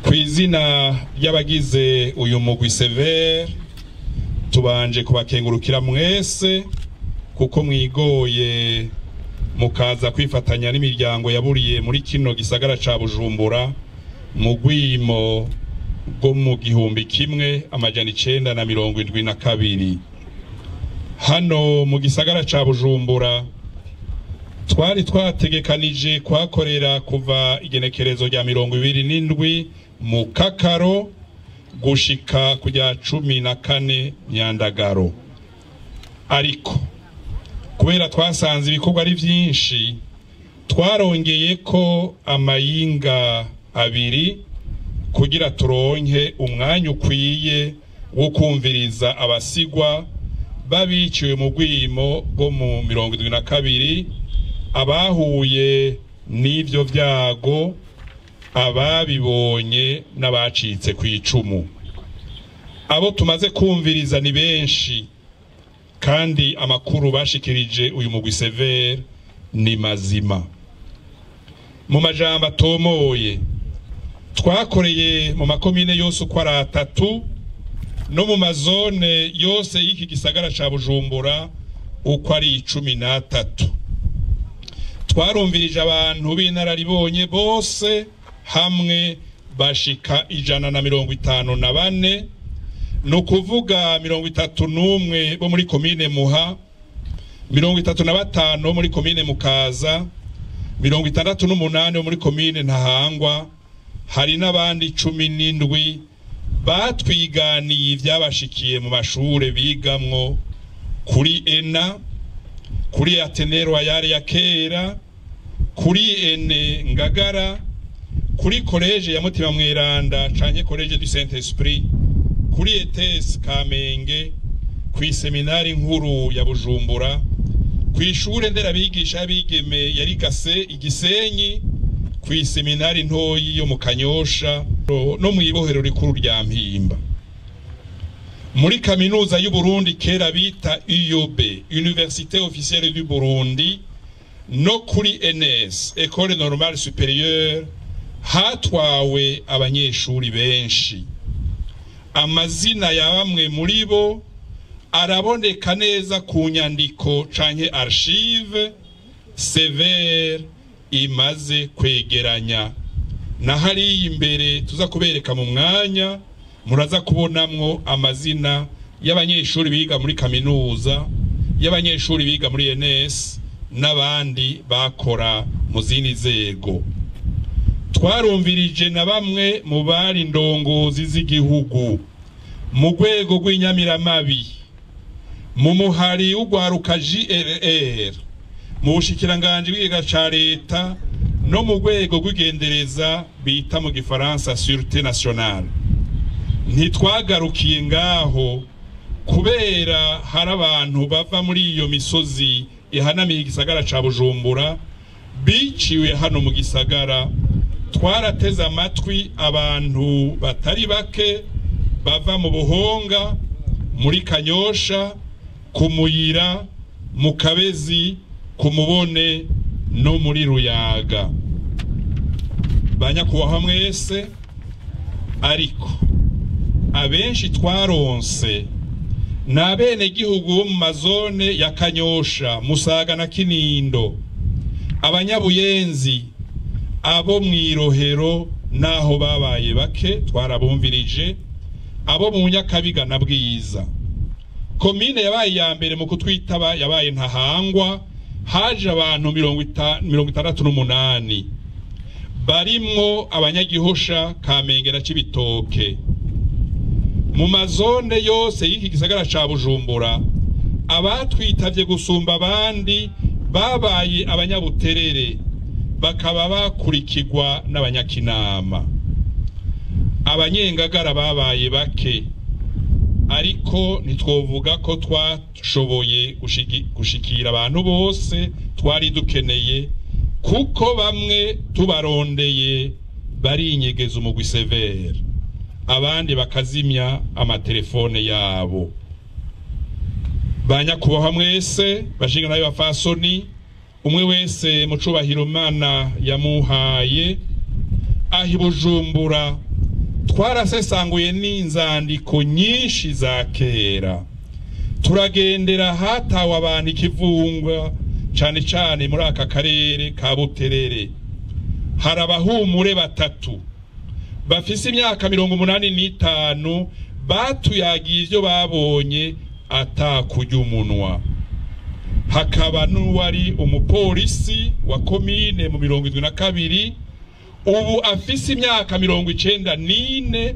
Ku izina ry'abagize uyu mugwi CVR, tubanje kubakengurukira mwese kuko mwigoye mukaza kwifatanya n'imiryango yaburiye muri kino gisagara ca Bujumbura mu rwimo rwo mu 1972. Hano mu gisagara ca Bujumbura twari twategekanije kuhakorera kuva igenekerezo rya 27 mu Kakaro gushika kujya 14 Nyandagaro, ariko kubera twasanze ibikorwa ari byinshi twarongeye ko amayinga abiri kugira turonke umwanya ukwiye wo kumviriza abasigwa babiciwe mu rwimo rwo mu 72, abahuye n'ivyo vyago, ababibonye n'abacitse ku icumu. Abo tumaze kumviriza ni benshi kandi amakuru bashikirije uyu mugwi CVR ni mazima. Mu majambo atomoye, twakoreye mu makomine yose uko ari atatu no mu mazone yose y'iki gisagara ca Bujumbura uko ari 13. Twarumvirije abantu b'inararibonye bose hamwe bashika 154, no kuvuga 31 bo muri komine Muha, 35 bo muri komine Mukaza, 68 bo muri komine Ntahangwa. Hari n'abandi 17 batwiganiye ivyabashikiye mu mashure bigamwo kuri ENA, kuri Athénée Royale ya kera, kuri Ene Ngagara, kuri Collège ya Mutima Mweranda canke Collège du Saint-Esprit, kuri ETS Kamenge, kw'iseminari nkuru ya Bujumbura, kw'ishure nderabigisha y'abigeme yari gase Igisenyi, kw'iseminari ntoyi yo mu Kanyosha no mw'ibohero rikuru rya Mpimba. Muri kaminuza y'u Burundi kera bita UOB, Université Officielle du Burundi, no kuri ENS, École Normale Supérieure, hatwawe abanyeshuri benshi. Amazina ya bamwe muri bo araboneka neza ku nyandiko canke archive CVR imaze kwegeranya. Na hariya imbere tuza kubereka mu mwanya, muraza kubonamwo amazina y'abanyeshuri biga muri kaminuza, y'abanyeshuri biga muri ENS n'abandi bakora mu zindi nzego. Twarumvirije na bamwe mu bari ndongozi z'igihugu mu rwego rw'inyamiramabi, mu muhari w'urwaruka JRR, mu bushikiranganji bw'igiga ca leta no mu rwego rw'igendereza bita mu gifaransa Sûreté Nationale. Ntitwagarukiye ngaho, kubera hari abantu bava muri iyo misozi ihanamiye igisagara ca Bujumbura biciwe hano mu gisagara. Twarateze amatwi abantu batari bake bava mu Buhonga, muri Kanyosha, ku Muyira, mu Kabezi, ku Mubone no muri Ruyaga. Banyakubahwa mwese, ariko abenshi twaronse ni abenegihugu bo mu mazone ya Kanyosha, Musaga na Kinindo, abanyabuyenzi, abo mw'irohero naho babaye bake twarabumvirije, abo mu Nyakabiga na Bwiza. Komine yabaye ya mbere mu kutwitaba yabaye Ntahangwa, haje abantu 68 barimwo abanyagihosha, Kamenge na Cibitoke. Mu mazone yose y'iki gisagara ca Bujumbura, abatwitavye gusumba abandi babaye abanyabuterere, bakaba bakurikirwa n'abanyakinama. Abanyengagara babaye bake, ariko ntitwovuga ko twashoboye gushikira abantu bose twari dukeneye, kuko bamwe tubarondeye barinyegeza umugwi CVR, abandi bakazimya amatelefone yabo. Banyakubahwa mwese, bashinga nayo bafasoni, umwe wese mu cubahiro Imana yamuhaye, aho i Bujumbura Twarasesanguye n'inzandiko nyinshi za kera, turagendera hatawe abantu ikivungwa, cane cane muri aka karere ka Buterere. Hari abahumure batatu bafise imyaka 85 batuyagiye ivyo babonye atakurya umunwa. Hakaba n'uwari umupolisi wa komine mu 72, ubu afise imyaka 94,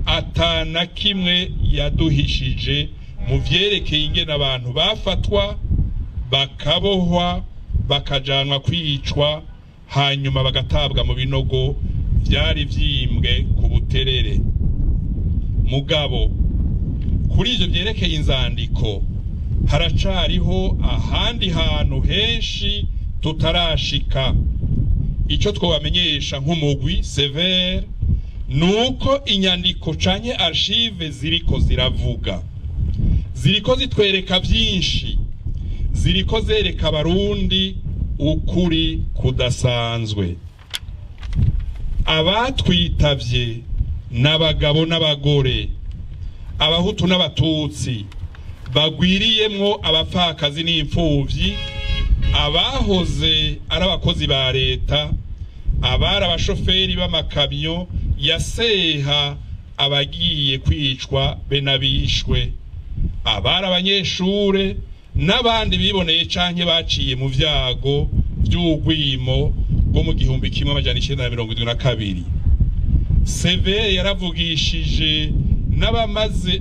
atana kimwe yaduhishije mu vyerekeye ingene abantu bafatwa, bakabohwa, bakajanwa kwicwa, hanyuma bagatabwa mu binogo vyari vyimbwe ku Buterere. Mugabo kuri ivyo vyerekeye inzandiko, haracariho ahandi hantu henshi tutarashika. Ico twobamenyesha nk'umugwi Severe nuko inyandiko canke archive ziriko ziravuga, ziriko zitwereka vyinshi, ziriko zereka Abarundi ukuri kudasanzwe. Abatwitavye n'abagabo n'abagore, Abahutu n'Abatutsi, bagwiriyemwo abapfakazi n'imfuvyi, abahoze ari abakozi ba leta, abari abashoferi b'amakamyo yaseha abagiye kwicwa be n'abishwe, abari abanyeshure n'abandi biboneye canke baciye mu vyago vy'ugwimo rwo mu 1972. Severe yaravugishije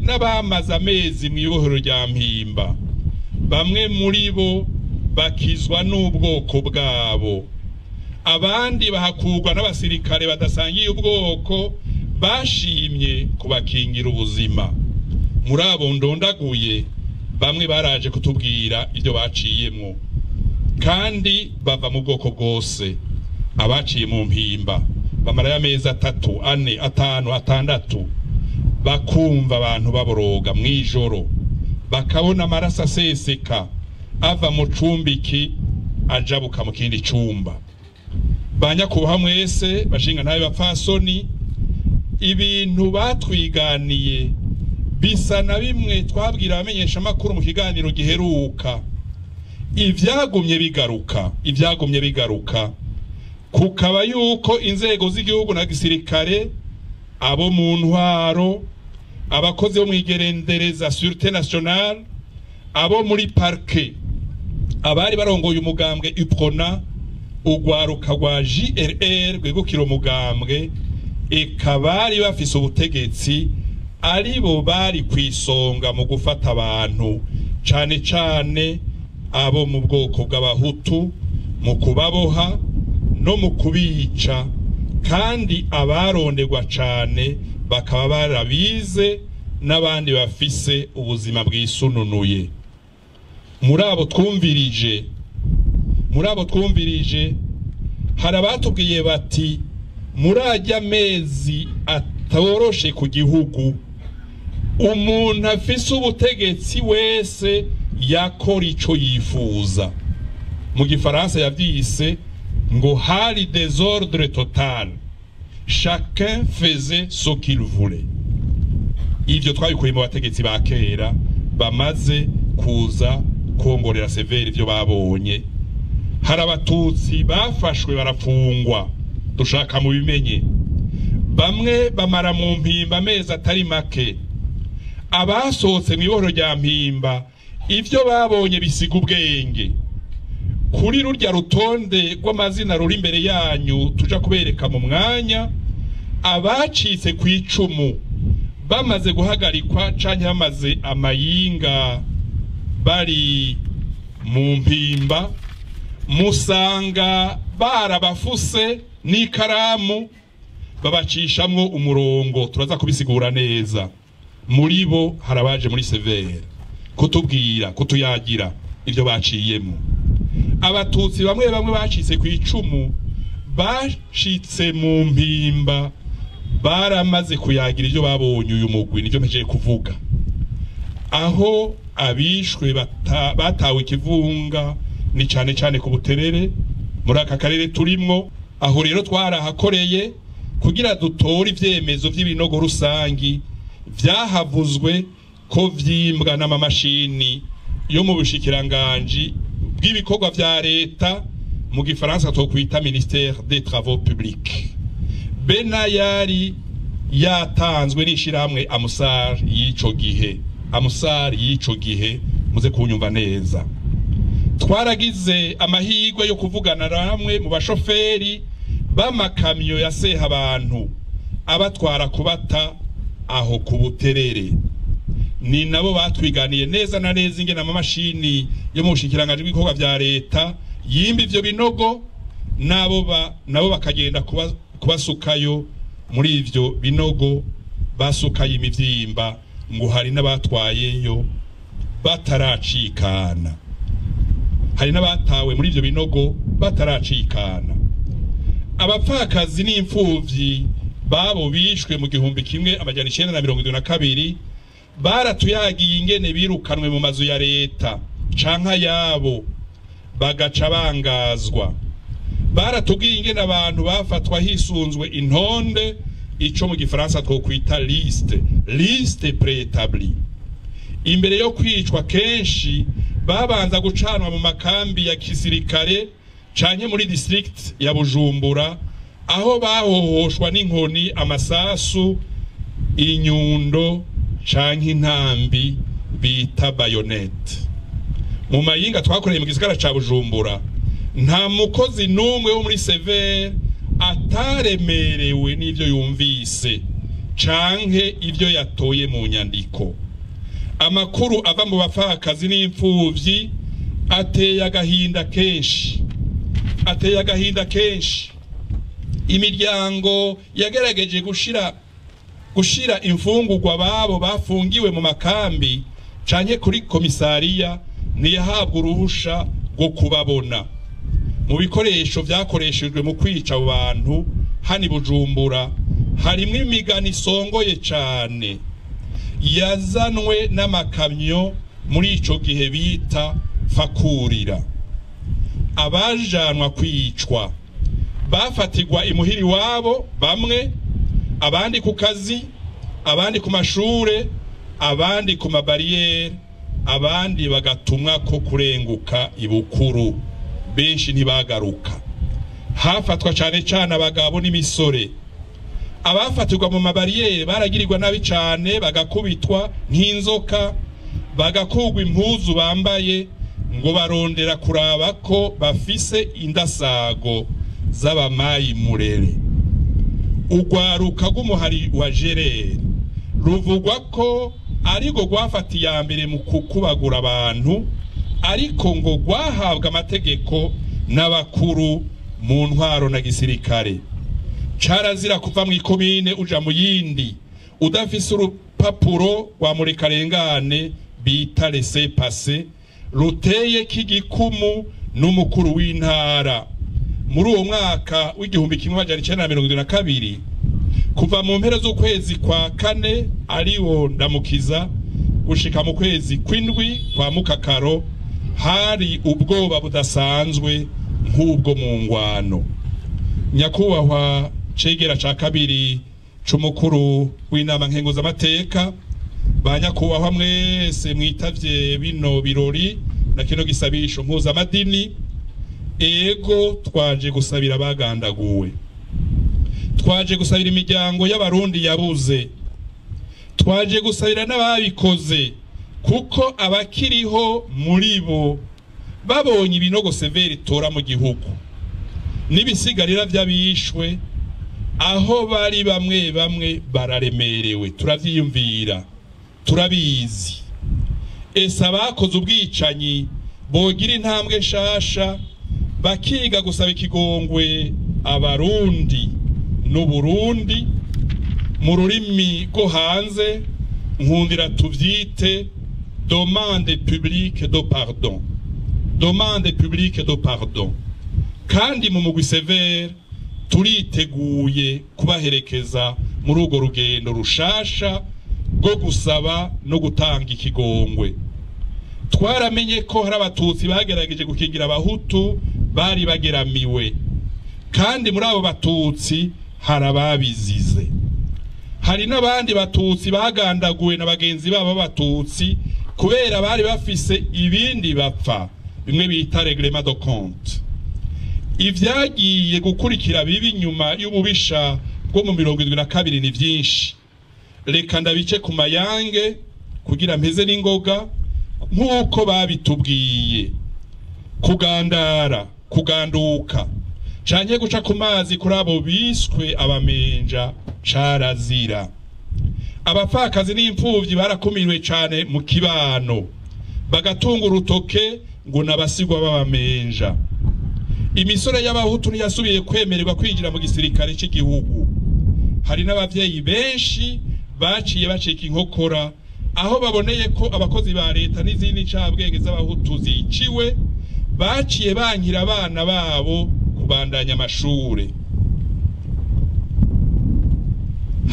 n'abamaze amezi mw'ibohero rya Mpimba, bamwe muri bo bakizwa n'ubwoko bwabo, abandi bahakurwa n'abasirikare badasangiye ubwoko bashimye kubakingira ubuzima. Muri abo ndondaguye, bamwe baraje kutubwira ibyo baciyemwo, kandi bava mu bwoko bwose. Abaciye mu Mpimba bamarayo amezi 3, 4, 5, 6, bakumva abantu baboroga mw'ijoro, bakabona amaraso aseseka ava mu cumbiki ajabuka mu kindi cumba. Banyakubaha mwese bashinga ntabe bapfasoni, ibintu batwiganiye bisa na bimwe twabwira abamenyesha makuru mu kiganiro giheruka. Ivyagumye bigaruka kukaba yuko inzego z'igihugu na gisirikare, abo mu ntwaro, abakozi bo mwigerendereza Sûreté Nationale, abo muri parquet, abari barongoye umugambwe UPRONA, ugwaruka rwa JRR rwegukira umugambwe, eka bari bafise ubutegetsi, aribo bari kwisonga mu gufata abantu, cane cane abo mu bwoko bw'Abahutu, mu kubaboha no mu kubica, kandi abaronderwa cane bakaba barabize n'abandi bafise ubuzima bwisununuye. Muri abo twumvirije hari abatubwiye bati murajya amezi atoroshe ku gihugu, umuntu afise ubutegetsi wese yakora ico yifuza. Mu gifaransa yavyise ngo hari désordre total, chacun faisait ce qu'il voulait. Ivyo twabikuye mu bategetsi ba kera bamaze kuza kongorera Severe ivyo babonye. Hari Abatutsi bafashwe barafungwa, dushaka mu bimenye, bamwe bamara mu Mpimba amezi atari make. Abasohotse mw'ibohero rya Mpimba ivyo babonye bisiga ubwenge. Kuri rurya rutonde rw'amazina ruri imbere yanyu tuja kubereka mu mwanya, abacitse ku icumu bamaze guhagarikwa canke bamaze amayinga bari mu Mpimba, musanga barabafuse n'ikaramu babacishamwo umurongo. Turaza kubisigura neza. Muri bo harabaje muri Severe kutubwira, kutuyagira ivyo baciyemo. Abatutsi bamwe bamwe bacitse ku icumu bashitse mu Mpimba baramaze kuyagira ivyo babonye. Uyu mugwi nivyo mpejeje kuvuga, aho abishwe batawe ikivunga ni cane cane ku Buterere muri aka karere turimwo. Aho rero twarahakoreye kugira dutore ivyemezo vy'ibinogo rusangi vyahavuzwe ko vyimbwa n'amamashini yo mu bushikiranganji bw'ibikorwa vya leta, mu gifaransa twokwita ministère des travaux publics, be n'ayari yatanzwe n'ishirahamwe Amusar y'ico gihe. Amusar y'ico gihe, muze kunyumva neza. Twaragize amahirwe yo kuvugana namwe mu bashoferi b'amakamyo ya Sehabantu abatwara kubata aho ku Buterere. Ni nabo batwiganiye neza na neza ingene amamashini yo mu bushikiranganji bw'ibikorwa vya leta yimba ivyo binogo, nabo bakagenda kubasukayo muri ivyo binogo, basukayo imivyimba. Ngo hari n'abatwayeyo bataracikana, hari n'abatawe muri ivyo binogo bataracikana. Abapfakazi n'imfuvyi babo bishwe mu 1972 baratuyagiye ingene birukanwe mu mazu ya leta canke ayabo, bagaca bangazwa. Baratubwiye ingene abantu bafatwa hisunzwe intonde, ico mu gifaransa twokwita liste préétablie. Imbere yo kwicwa, kenshi babanza gucanwa mu makambi ya kisirikare canke muri district ya Bujumbura, aho bahohoshwa n'inkoni, amasasu, inyundo canke intambi bita baïonnette. Mu mayinga twakoreye mu gisagara ca Bujumbura, nta mukozi n'umwe wo muri Sévère ataremerewe n'ivyo yumvise canke ivyo yatoye mu nyandiko. Amakuru ava mu bapfakazi n'imfuvyi ateye agahinda kenshi, ateye agahinda kenshi. Imiryango yagerageje gushira imfungurwa babo bafungiwe mu makambi canke kuri komisariya ntiyahabwa uruhusha rwo kubabona. Mu bikoresho vyakoreshejwe mu kwica abo bantu hano i Bujumbura harimwo imigano isongoye cane yazanwe n'amakamyo muri ico gihe bita fakurira. Abajanwa kwicwa bafatirwa imuhiri iwabo bamwe, abandi ku kazi, abandi ku mashure, abandi ku mabariyeri, abandi bagatumwa ko kurenguka ibukuru. Benshi ntibagaruka. Hafatwa cane cane abagabo n'imisore. Abafatirwa mu mabariyeri baragirirwa nabi cane, bagakubitwa nk'inzoka, bagakurwa impuzu bambaye, ngo barondera kuraba ko bafise indasago z'abamayi murere. Urwaruka rw'umuhari wa Gerere ruvugwa ko ariko rwafata iya mbere mu kukubagura abantu, ariko ngo rwahabwa amategeko n'abakuru mu ntwaro na gisirikare. Carazira kuva mu ikomine uja mu yindi udafise urupapuro rwa murekarengane bita laissez-passer ruteye k'igikumu n'umukuru w'intara. Muri uwo mwaka w'1972, kuva mu mpera z'ukwezi kwa kane, ariwo Ndamukiza, gushika mu kwezi kw'indwi kwa Mukakaro, hari ubwoba budasanzwe nk'ubwo mu ngwano. Nyakubahwa cegera ca kabiri c'umukuru w'inama nkenguzamateka, ba nyakubahwa mwese mwitavye bino birori na kino gisabisho mpuzamadini, ego, twaje gusabira abagandaguwe, twaje gusabira imiryango y'Abarundi yabuze, twaje gusabira n'ababikoze, kuko abakiriho muri bo babonye ibinogo Sévère itora mu gihugu n'ibisigarira vy'abishwe aho bari, bamwe bamwe bararemerewe. Turavyiyumvira, turabizi. Ese abakoze ubwicanyi bogira intambwe nshasha, bakiga gusaba ikigongwe Abarundi n'Uburundi? Mu rurimi rwo hanze, nkundira tuvyite demande publique de pardon, demande publique de pardon. Kandi mu mugwi Sévère turiteguye kubaherekeza muri urwo rugendo rushasha rwo gusaba no gutanga ikigongwe. Twaramenye ko hari Abatutsi bagerageje gukingira Abahutu bari bageramiwe, kandi muri abo Batutsi Hari ababizize, hari n'abandi Batutsi bagandaguwe na bagenzi babo b'Abatutsi kubera bari bafise ibindi bapfa, bimwe bita règlement de compte. Ivyagiye gukurikira bibi nyuma y'ububisha bwo mu 72 ni vyinshi. Reka ndabice ku mayange kugira mpeze n'ingoga nk'uko babitubwiye. Kugandara, kuganduka canke guca ku mazi kuri abo biswe abamenja carazira. Abapfakazi n'imfuvyi barakumiriwe cane mu kibano, bagatunga urutoke ngo n'abasigwa b'abamenja. Imisore y'Abahutu ntiyasubiye kwemererwa kwinjira mu gisirikare c'igihugu. Hari n'abavyeyi benshi baciye bacika inkokora aho baboneye ko abakozi ba leta n'izindi ncabwenge z'Abahutu ziciwe, baciye bankira abana babo kubandanya amashure.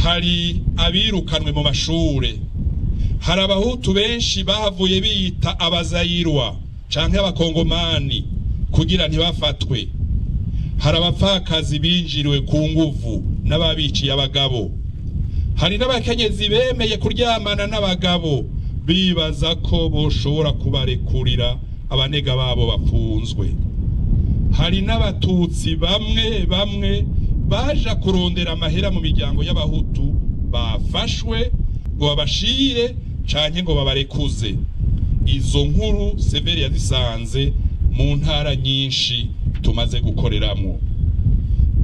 Hari abirukanwe mu mashure. Hari Abahutu benshi bahavuye biyita Abazayirwa canke Abakongomani kugira ntibafatwe. Hari abapfakazi binjiriwe ku nguvu n'ababiciye abagabo. Hari n'abakenyezi bemeye kuryamana n'abagabo bibaza ko boshobora kubarekurira abanega babo bafunzwe. Hari n'Abatutsi bamwe bamwe baja kurondera amahera mu miryango y'Abahutu bafashwe ngo babashire canke ngo babarekuze. Izo nkuru Severi yazisanze mu ntara nyinshi tumaze gukoreramwo.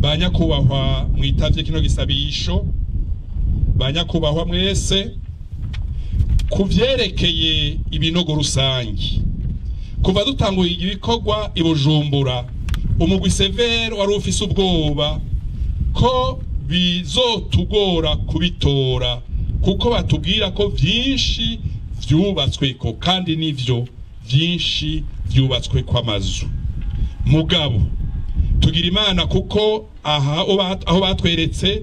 Banyakubahwa mwitavye kino gisabisho, banyakubahwa mwese, kuvyerekeye ibinogo rusangi, kuva dutanguye ibikorwa i Bujumbura, umugwi Severi wari ufise ubwoba ko bizotugora kubitora, kuko batubwira ko vyinshi vyubatsweko, kandi nivyo vyinshi vyubatswe kw'amazu. Mugabo tugira Imana kuko aha aho batweretse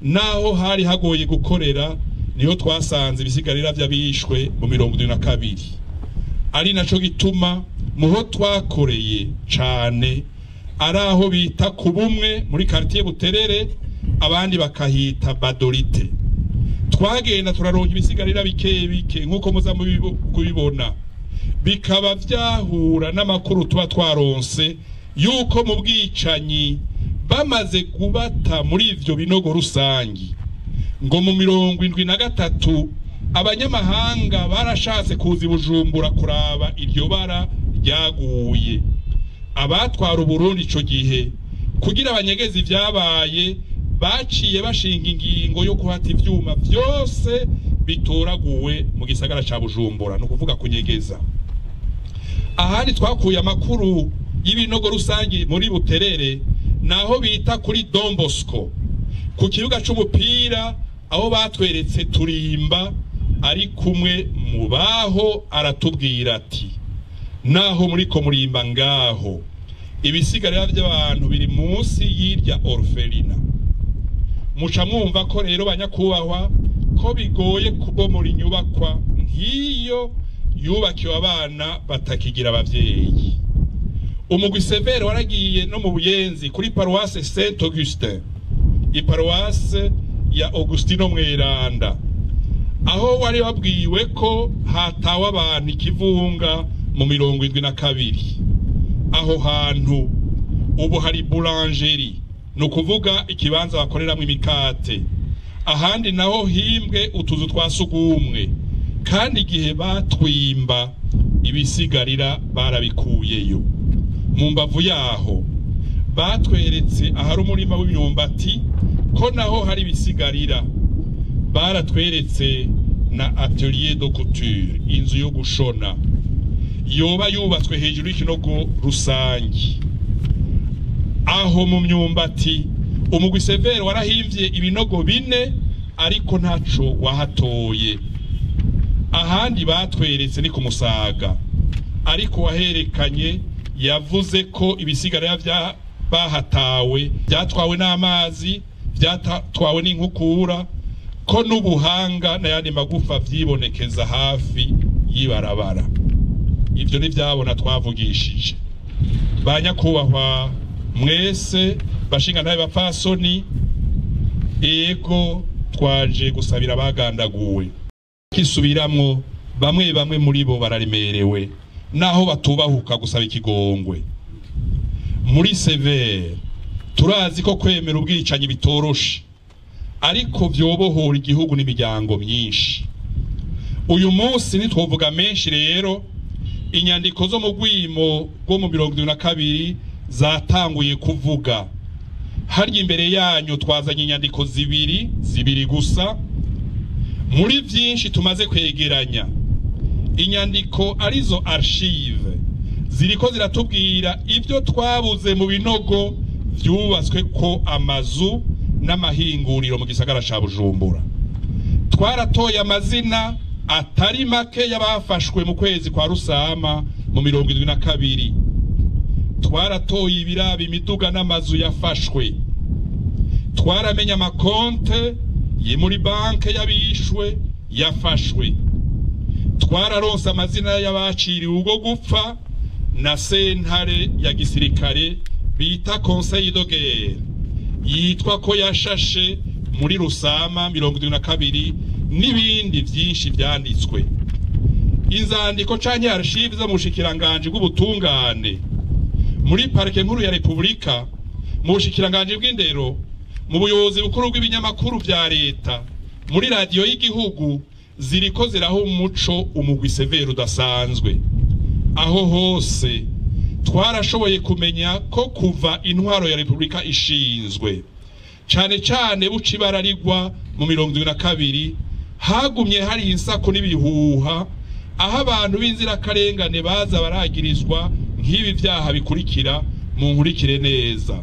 naho hari hagoye gukorera niho twasanze ibisigarira vy'abishwe mu 72, ari naco gituma muho twakoreye cane ari aho bita ku Bumwe muri quartier Buterere, abandi bakahita Badorite. Twagenda turaronka ibisigarira bike bike nkuko muza kubibona, bikaba vyahura n'amakuru tuba twaronse yuko mu bwicanyi bamaze kubata muri ivyo binogo rusangi. Ngo mu 73 abanyamahanga barashatse kuza i Bujumbura kuraba iryo bara ryaguye. Abatwara Uburundi ico gihe kugira abanyegezi vyabaye baciye bashinga ingingo yo kuhata ivyuma vyose bitoraguwe mu gisagara ca Bujumbura, no kuvuga kunyegeza. Ahandi twakuye amakuru y'ibinogo rusangi muri Buterere naho bita kuri Don Bosco ku kibuga c'umupira, aho batweretse Turimba ari kumwe mu baho, aratubwira ati naho muriko murimba ngaho ibisigarira by'abantu biri munsi y'irya orphelina. Muca mwumva ko rero banyakubahwa ko bigoye kubomora inyubakwa nk'iyo yubakiwe abana batakigira abavyeyi. Umugwi Severi waragiye no mu Buyenzi kuri paroisse Saint Augustin, iparuwase ya Augustino Mweranda, aho wari wabwiwe ko hatawe abantu ikivunga mu 72. Aho hantu ubu hari boulangerie, ni ukuvuga ikibanza bakoreramwo imikate. Ahandi naho himbwe utuzu twa sugumwe, kandi igihe batwimba ibisigarira barabikuyeyo. Mu mbavu yaho batweretse ahari umurima w'imyumbati ko naho hari ibisigarira. Baratweretse na atelier de couture, inzu yo gushona yoba yubatswe hejuru y'ikinogo rusangi. Aho mu myumbati umugwi Severi warahimvye ibinogo 4 ariko ntaco wahatoye. Ahandi batweretse ni ku Musaga, ariko waherekanye yavuze ko ibisigarira vya bahatawe byatwawe n'amazi, byatwawe n'inkukura, ko n'ubuhanga n'ayandi magufa vyibonekeza hafi y'ibarabara. Ivyo ni vyabona twavugishije. Banyakubahwa mwese, bashinga ntabe bapfasoni, Ego, twaje gusabira abagandaguwe. Kisubiramwo, bamwe bamwe muri bo bararemerewe naho batubahuka gusaba ikigongwe. Muri Severe turazi ko kwemera ubwicanyi bitoroshe, ariko vyobohora igihugu n'imiryango myinshi. Uyu munsi ntitwovuga menshi rero. Inyandiko zo mu rwimo rwo mu 72 zatanguye kuvuga. Harya imbere yanyu twazanye inyandiko zibiri zibiri gusa muri vyinshi tumaze kwegeranya. Inyandiko arizo archive ziriko ziratubwira ibyo twabuze mu binogo vyubatswe ko amazu n'amahinguriro mu gisagara ca Bujumbura. Twaratoye amazina atari make y'abafashwe mu kwezi kwa Rusama mu 72. Twaratoye ibiraba imiduga n'amazu yafashwe. Twaramenye amakonte ye muri banke y'abishwe yafashwe. Twararonse amazina y'abaciriwe ubwo gupfa na sentare ya gisirikare bita Conseil de guerre, yitwa ko yashashe muri Rusama 72, n'ibindi vyinshi vyanditswe. Inzandiko canke archive zo mu bushikiranganje bw'ubutungane, muri parike nkuru ya Republika, mu bushikiranganje bw'indero, mu buyobozi bukuru bw'ibinyamakuru vya leta, muri radiyo y'igihugu, ziriko ziraho umuco umugwi Severe udasanzwe. Aho hose twarashoboye kumenya ko kuva intwaro ya Republika ishinzwe, cane cane buca ibara rigwa mu 72, hagumye hari insako n'ibihuha, aho abantu b'inzirakarengane baza baragirizwa nk'ibi vyaha bikurikira. Mu nkurikire neza: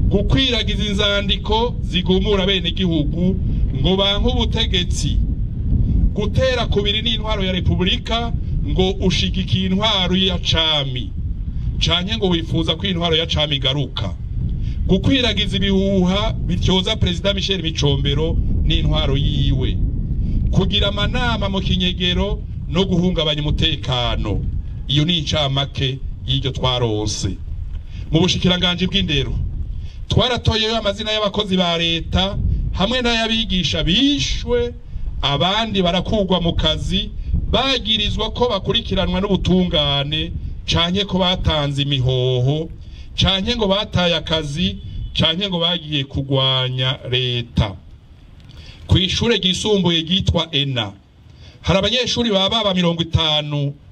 gukwiragiza inzandiko zigumura bene gihugu ngo banke ubutegetsi, gutera kubiri n'intwaro ya Republika ngo ushigikiye intwaro ya cami canke ngo wifuza ko intwaro ya cami igaruka, gukwiragiza ibihuha bityoza Perezida Michel Micombero n'intwaro yiwe, kugira amanama mu kinyegero no guhungabanya umutekano. Iyo ni incamake y'iryo twaronse. Mu bushikiranganje bw'indero twaratoyeyo amazina y'abakozi ba leta hamwe n'ay'abigisha bishwe, abandi barakugwa mu kazi bagirizwa ko bakurikiranwa n'ubutungane, canke ko batanze imihoho, canke ngo bataye akazi, canke ngo bagiye kugwanya leta. Ku ishure ryisumbuye ryitwa ENA hari abanyeshuri baba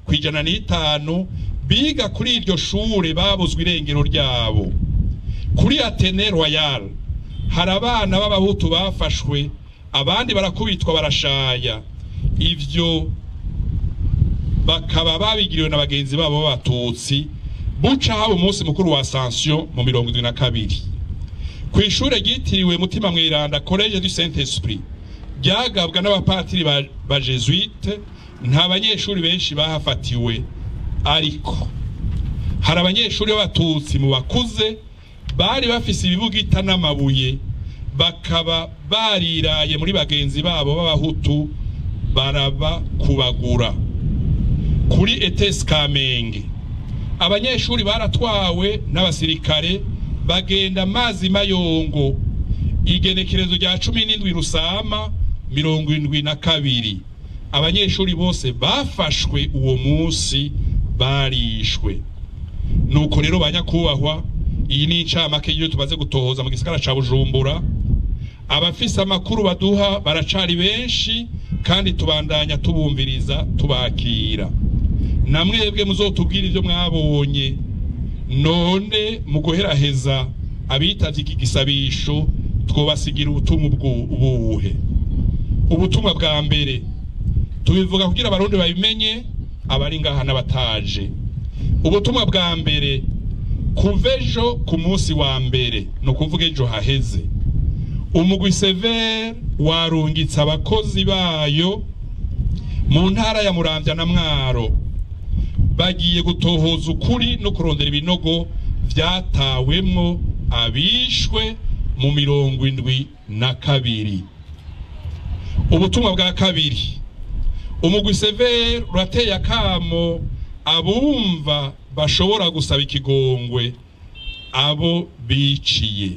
50% biga kuri iryo shure babuzwe irengero ryabo. Kuri Atene Royal hari abana b'abahutu bafashwe, abandi barakubitwa barashaya, ivyo bakaba babigiriwe na bagenzi babo b'abatutsi buca haba umunsi mukuru wa Ascension mu 72. Ku ishure ryitiriwe Mutima Mweranda, Collège du Saint-Esprit, ryagabwa n'abapatiri ba Jesuite, nta banyeshuri benshi bahafatiwe, ariko hari abanyeshuri b'abatutsi mu bakuze bari bafise ibibugita n'amabuye, bakaba bariraye muri bagenzi babo b'abahutu barabakubagura. Kuri ETS Kamenge abanyeshuri baratwawe n'abasirikare bagenda amazi mayongo igenekerezo rya 17 Rusama 72. Abanyeshuri bose bafashwe uwo munsi barishwe. Nuko rero banyakubahwa, iyi ni incamake y'ibyo tumaze gutohoza mu gisagara ca Bujumbura. Abafise amakuru baduha baracari benshi, kandi tubandanya tubumviriza tubakira. Namwebwe muzotubwira ivyo mwabonye. None mu guheraheza, abitavye iki gisabisho twobasigira ubutumwa ubuhe? Ubutumwa bwa mbere tubivuga kugira abarundi babimenye, abari ngaha n'abataje. Ubutumwa bwa mbere: kuva ejo ku munsi wa mbere, ni ukuvuga ejo haheze, umugwi Severe warungitse abakozi bayo mu ntara ya Muramvya na Mwaro. Bagiye gutohoza ukuri no kurondera ibinogo vyatawemwo abishwe mu 72. Ubutumwa bwa kabiri: umugwi Severe urateye akamo abumva bashobora gusaba ikigongwe abo biciye.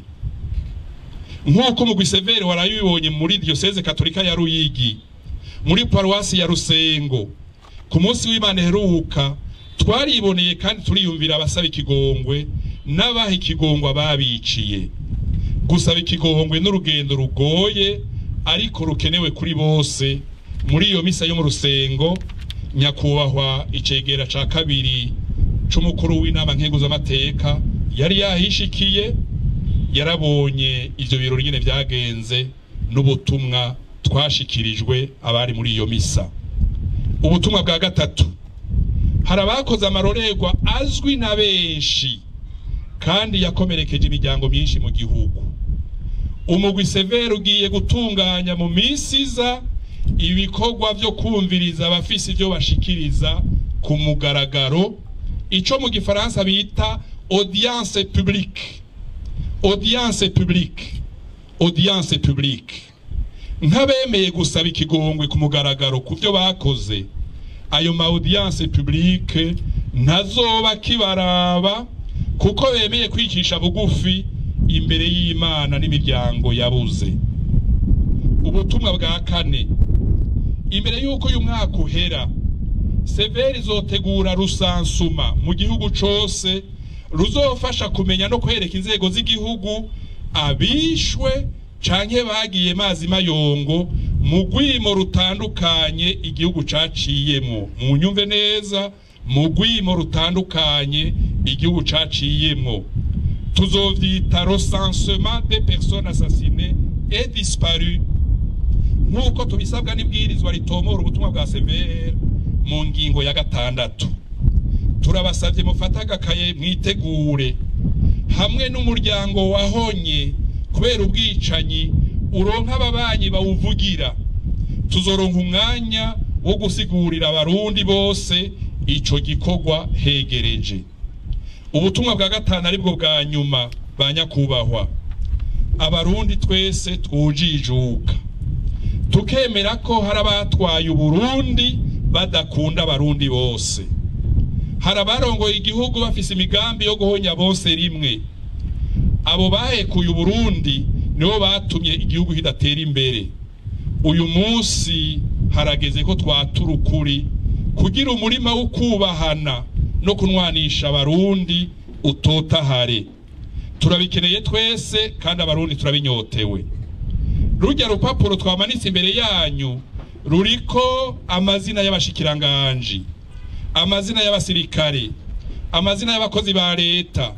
Nk'uko umugwi Severe warayibonye muri Diocese Katolika ya Ruyigi, muri paruwasi ya Rusengo, ku munsi w'Imana iheruka, twariboneye kandi turiyumvira abasaba ikigongwe n'abaha ikigongwe babiciye. Gusaba ikigongwe n'urugendo rugoye ariko rukenewe kuri bose. Muri iyo misa yo mu Rusengo, nyakubahwa icegera ca kabiri c'umukuru w'inama nkenguzamateka yari yahishikiye, yarabonye ivyo birori nyene vyagenze n'ubutumwa twashikirijwe abari muri iyo misa. Ubutumwa bwa gatatu, hari abakoze amarorerwa azwi na benshi kandi yakomerekeje imiryango myinshi mu gihugu. Umugwi Severe ugiye gutunganya mu minsi iza ibikorwa vyo kumviriza abafise ivyo bashikiriza ku mugaragaro, ico mu gifaransa bita audience publique. Audience publique, audience publique. Nk'abemeye gusaba ikigongwe ku mugaragaro ku byo bakoze, ayo ma audience publique ntazoba kibaraba, kuko bemeye kwicisha bugufi imbere y'Imana n'imiryango yabuze. Ubutumwa bwa kane, imbere y'uko uyu mwaka uhera, Severe izotegura rusansuma mu gihugu cose ruzofasha kumenya no kwereka inzego z'igihugu abishwe canke bagiye mazi mayongo mu rwimo rutandukanye igihugu caciyemwo. Munyumve neza, mu rwimo rutandukanye igihugu caciyemwo. Tuzovyita recensement des personnes assassinées et disparues, nk'uko tubisabwa n'ibwirizwa ritomora ubutumwa bwa Severe mu ngingo ya 6. Turabasavye mufate agakaye mwitegure hamwe n'umuryango wahonye kubera ubwicanyi, uronka ababanyi bawuvugira. Tuzoronka umwanya wo gusigurira abarundi bose ico gikorwa hegereje. Ubutumwa bwa gatanu aribwo bwa nyuma, ba nyakubahwa, abarundi twese twujijuka tukemera ko hari abatwaye Uburundi badakunda abarundi bose, hari abarongoye igihugu bafise imigambi yo guhonya bose rimwe. Abo bahekuye Uburundi nibo batumye igihugu kidatera imbere. Uyu munsi harageze ko twatura ukuri kugira umurima wo kubahana no kunwanisha abarundi utotahare. Turabikeneye twese kandi abarundi turabinyotewe. Rujya rupapuro twamanitse imbere yanyu ruriko amazina y'abashikiranganji, amazina y'abasirikare, amazina y'abakozi ba leta,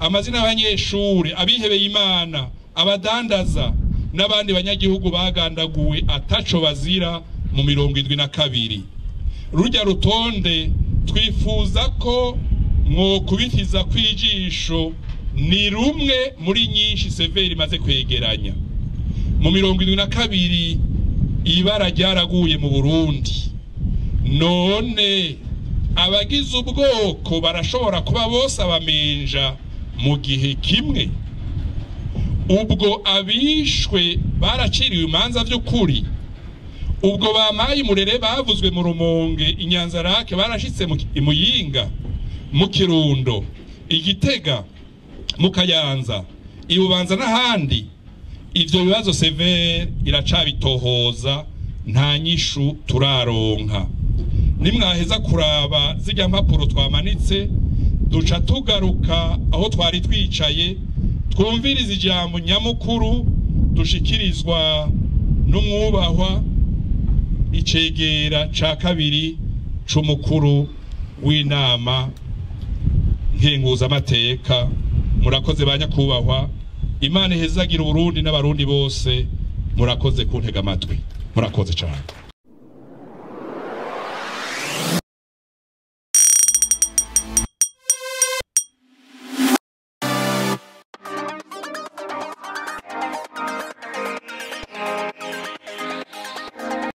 amazina y'abanyeshure, abihebeye Imana, abadandaza n'abandi banyagihugu bagandaguwe ataco bazira mu 72. Rujya rutonde twifuza ko mwokubitiza kwijisho, ni rumwe muri nyinshi Severe imaze kwegeranya. Mu 72 ibara ryaraguye mu Burundi. None abagize ubwoko barashobora kuba bose abamenja mu gihe kimwe? Ubwo abishwe baraciriwe imanza vy'ukuri? Ubwo bamaye murere bavuzwe mu Rumonge, Inyanzarake, barashitse mu Muyinga, mu Kirundo, Igitega, mu Kayanza, Ibubanza n'ahandi? Ivyo bibazo Severe iracabitohoza, nta nyishu turaronka. Nimwaheza kuraba zirya mpapuro twamanitse, duca tugaruka aho twari twicaye, twumviriza ijambo nyamukuru dushikirizwa n'umwubahwa icegera ca kabiri c'umukuru w'inama nkenguzamateka. Murakoze ba nyakubahwa. Imana ihezagira Uburundi n'abarundi bose. Murakoze kuntega amatwi, murakoze cyane.